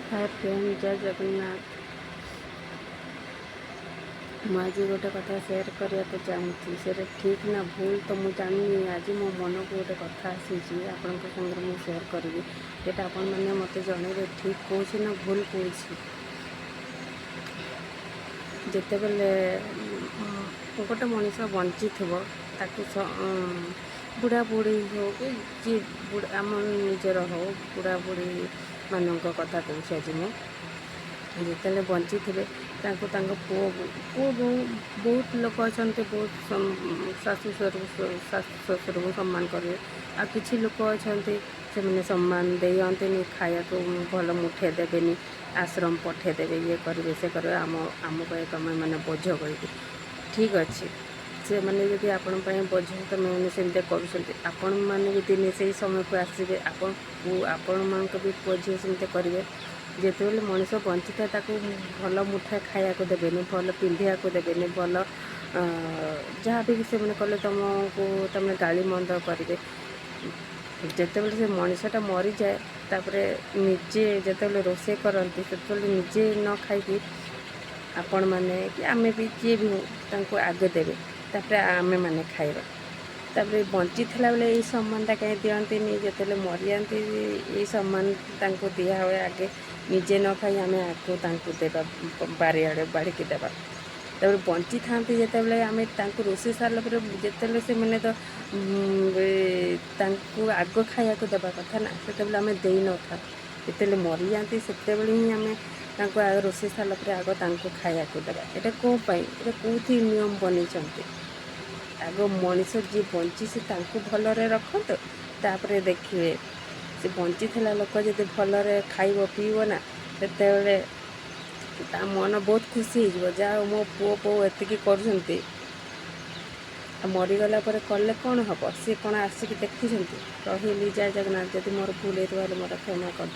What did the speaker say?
ହାଏ friend, ଜୟ ଜଗନ୍ନାଥ। ମୁଁ ଆଜି ଗୋଟେ କଥା ସେୟାର କରିବାକୁ ଚାହୁଁଛି। ସେଇଟା ଠିକ୍ ନା ଭୁଲ ତ ମୁଁ ଜାଣିନି। ଆଜି ମୋ ମନକୁ ଗୋଟେ କଥା ଆସିଛି, ଆପଣଙ୍କ ସାଙ୍ଗରେ ମୁଁ ସେୟାର କରିବି। ସେଇଟା ଆପଣମାନେ ମୋତେ ଜଣେଇବେ, ଠିକ୍ କହୁଛି ନା ଭୁଲ କହୁଛି। ଯେତେବେଳେ ଗୋଟେ ମଣିଷ ବଞ୍ଚିଥିବ, ତାକୁ ବୁଢ଼ା ବୁଢ଼ୀ ହଉ କି ଯିଏ ଆମ ନିଜର ହଉ, ବୁଢ଼ା ବୁଢ଼ୀମାନଙ୍କ କଥା କହୁଛି ଆଜି ମୁଁ। ଯେତେବେଳେ ବଞ୍ଚିଥିବେ, ତାଙ୍କୁ ତାଙ୍କ ପୁଅ ବୋହୂ, ବହୁତ ଲୋକ ଅଛନ୍ତି, ବହୁତ ଶାଶୁ ଶ୍ୱଶୁରକୁ ସମ୍ମାନ କରିବେ। ଆଉ କିଛି ଲୋକ ଅଛନ୍ତି, ସେମାନେ ସମ୍ମାନ ଦିଅନ୍ତିନି, ଖାଇବାକୁ ଭଲ ମୁଠେ ଦେବେନି, ଆଶ୍ରମ ପଠେଇଦେବେ, ଇଏ କରିବେ, ସେ କରିବେ, ଆମ ପାଇଁ ତୁମେ ମାନେ ବୋଝ କହିକି। ଠିକ୍ ଅଛି, ସେମାନେ ଯଦି ଆପଣଙ୍କ ପାଇଁ ବୋଝ, ତୁମେମାନେ ସେମିତି କରୁଛନ୍ତି, ଆପଣମାନେ ବି ଦିନେ ସେଇ ସମୟକୁ ଆସିବେ, ଆପଣମାନଙ୍କ ବି ପୁଅ ଝିଅ ସେମିତି କରିବେ। ଯେତେବେଳେ ମଣିଷ ବଞ୍ଚିଥାଏ, ତାକୁ ଭଲ ମୁଠାଏ ଖାଇବାକୁ ଦେବେନି, ଭଲ ପିନ୍ଧିବାକୁ ଦେବେନି, ଭଲ ଯାହା ବି ସେମାନେ କଲେ ତୁମକୁ ତୁମେ ଗାଳି ମନ୍ଦ କରିବେ। ଯେତେବେଳେ ସେ ମଣିଷଟା ମରିଯାଏ, ତାପରେ ନିଜେ ଯେତେବେଳେ ରୋଷେଇ କରନ୍ତି, ସେତେବେଳେ ନିଜେ ନ ଖାଇକି ଆପଣମାନେ କି ଆମେ ବି, ଯିଏ ବି ହଉ, ତାଙ୍କୁ ଆଗେ ଦେବେ, ତାପରେ ଆମେମାନେ ଖାଇବା। ତାପରେ ବଞ୍ଚିଥିଲା ବେଳେ ଏଇ ସମ୍ମାନଟା କାହିଁ ଦିଅନ୍ତିନି? ଯେତେବେଳେ ମରିଯାଆନ୍ତି, ଏଇ ସମ୍ମାନ ତାଙ୍କୁ ଦିଆ ହୁଏ ଆଗେ। ନିଜେ ନ ଖାଇ ଆମେ ଆଗକୁ ତାଙ୍କୁ ଦେବା, ବାରିଆଡ଼େ ବାଢ଼ିକି ଦେବା। ତାପରେ ବଞ୍ଚିଥାନ୍ତି ଯେତେବେଳେ, ଆମେ ତାଙ୍କୁ ରୋଷେଇ ସାରିଲା ପରେ ଯେତେବେଳେ ସେମାନେ ତ ତାଙ୍କୁ ଆଗ ଖାଇବାକୁ ଦେବା କଥା ନା, ସେତେବେଳେ ଆମେ ଦେଇନଥାଉ। ଯେତେବେଳେ ମରିଯାଆନ୍ତି, ସେତେବେଳେ ହିଁ ଆମେ ତାଙ୍କୁ ଆଗ ରୋଷେଇ ସାରିଲା ପରେ ଆଗ ତାଙ୍କୁ ଖାଇବାକୁ ଦେବା। ଏଇଟା କେଉଁ ପାଇଁ? ଏଇଟା କେଉଁଠି ନିୟମ ବନେଇଛନ୍ତି? ଆଗ ମଣିଷ ଯିଏ ବଞ୍ଚିଛି, ତାଙ୍କୁ ଭଲରେ ରଖନ୍ତୁ, ତାପରେ ଦେଖିବେ। ସେ ବଞ୍ଚିଥିଲା ଲୋକ ଯଦି ଭଲରେ ଖାଇବ ପିଇବ ନା, ସେତେବେଳେ ତା ମନ ବହୁତ ଖୁସି ହେଇଯିବ, ଯାହା ହଉ ମୋ ପୁଅ ବୋହୂ ଏତିକି କରୁଛନ୍ତି। ଆଉ ମରିଗଲା ପରେ କଲେ କ'ଣ ହେବ? ସିଏ କ'ଣ ଆସିକି ଦେଖୁଛନ୍ତି? ରହିଲି, ଜୟ ଜଗନ୍ନାଥ। ଯଦି ମୋର ଭୁଲ ହେଇଥିବ ହେଲେ ମୋର କ୍ଷମା କରିଦେବେ।